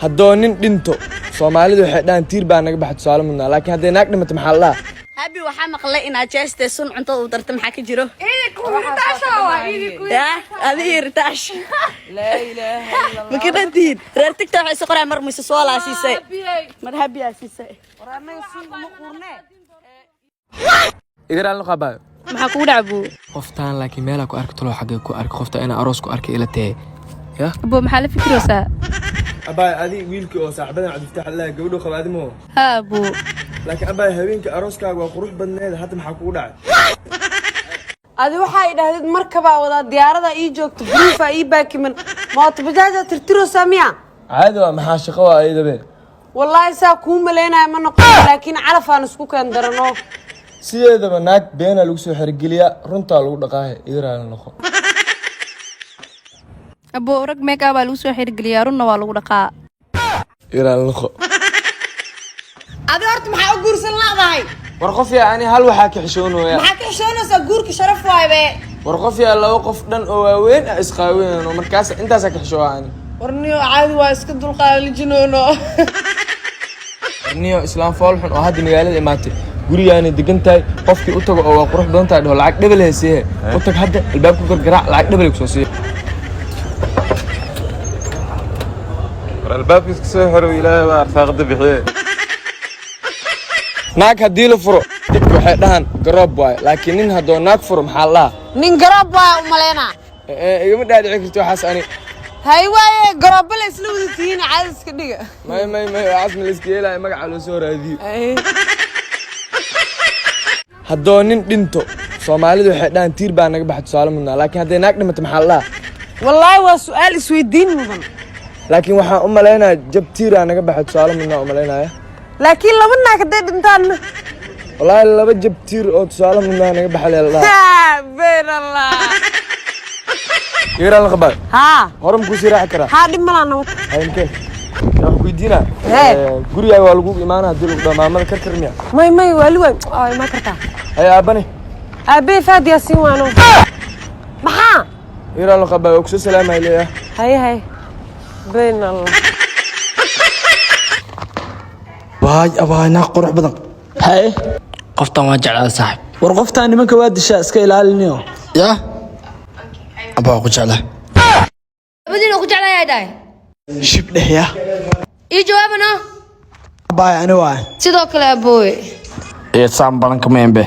Haddoo nin dhinto, Soomaalidu waxay dhahaan tiir baa naga baxa tusaale mudnaa, laakiin hadday naag dhimato maxaa la dhahaa? Habi, waxaa maqlay inaad jeeste sun cuntada u darta. Maxaa ka jiro? Ya adiga ritaash ma ka dhantihiin? Reer TikTok waxay soo qoraan mar mise soolaa siisay, mar habiyaa siisay. Igaraan la qabaayo. Maxaa kugu dhaca, buu? Qoftaan laakiin meelaa ku arki talo, xaggee ku arki qofta inaa aroos ku arkay ila tahe ya. Abo, maxaa la fikiraysaa? Abaay, adi wiilkii oo saaxiibadan Cabdifataax allah gabadhu qaba adimo? Haa, abuu. Laakiin abaay, habeenkii arooskaaga waa qurux badneed, hadda maxaa kugu dhacay? Adi waxaa idhahdid markabaa wadaa, diyaarada ii joogto, briifa ii baakiman, mooto bajaajaa tirtiroosaa miya? Caadi waa, maxaa shaqo waa ayadabe. Wallaahi saa kuu malaynaya ma noqon, laakiin calafaan isku keen darano. Sideedaba naag beenaa lagu soo xergeliyaa, runtaa lagu dhaqaahe, igaraala noqo. Abo, rag meekaa baa lagu soo xirgeliyaa, runna waa lagu dhaqaa. Igaraala noqo. Adi horta maxaa u guursan laadahay? War qof yaa, ani hal waxaa ka xishoonaya. Maxaa ka xishoonaysaa? Guurka sharaf waay be. War qof yaa, laba qof dhan oo waaweyn ah isqaaweynano, markaas intaasaa ka xishooa ani. Warniyo, caadi waa, iska dulqaalijinoono. Niyo, islaam fool xun oo hadda magaalada imaatay, gurigaana degan tahay, qofkii u tago oo waa qurux badan tahay dhaho, lacag dhebel haysiihe. U tag hadda, albaabka gargaraac, lacag dhebel kusoo siiye. War albaabkiis ka soo xiro, Ilaahay baa arsaaqada bixiye. Naag haddii la furo, dadka waxay dhahaan garoob waaye, laakiin nin haddoo naag furo maxaa la dhahaa? Nin garoob waay u malaynaa. Ee, igama dhaadhici karti waxaas ani. Hay waaye, garoobba la isla wada tihiin, caadi iska dhiga. May, may, may, waxaas ma la iska yeelaayo, magaca loo soo raadiyo. Haddoo nin dhinto, Soomaalidu waxay dhahaan tiir baa naga baxa tusaale mudnaa, laakiin hadday naag dhimato maxaa la dhahaa? Wallaahi waa su-aal isweydiin mudan. Laakiin waxaan u malaynayaa jab tiiraa naga baxa tusaale mudnaa u malaynaya. Laakiin laba naag hadday dhintaanna? Wallaahi laba jab tiir oo tusaale mudnaa naga baxa lee la dhahaa. Been Allah. Yaraan la qabaa. Haa. Hore ma kusii raaci karaa? Haa, dhib malaa, nabad. Hay, imkeen waxaan ku weydiinaa. Hee. Gurigaaga waa lagu imaana haddii lagu dhaho, maamada karkar miya? May, may, waali waay, waa imaan kartaa. Hay, aabane? Aabbe Faad Yaasiin waano, maxaa? Yaraan la qabaa, waa kusoo salaamaya leeyahay. Haye, haye, been Allah. Waay abaay, naag qurux badan. Haye, qoftan waa jeclaa, saaxib. War qoftaan nimanka waa dishaa, iska ilaaliniyo. Yaa abaa, ku jeclaa. Labadiina ku jeclayaa dhahay. Shib dheh ya. Ii jawaabano. Abaay, ani waay. Sidoo kale, aboowe. Ee, saan balan kama embe.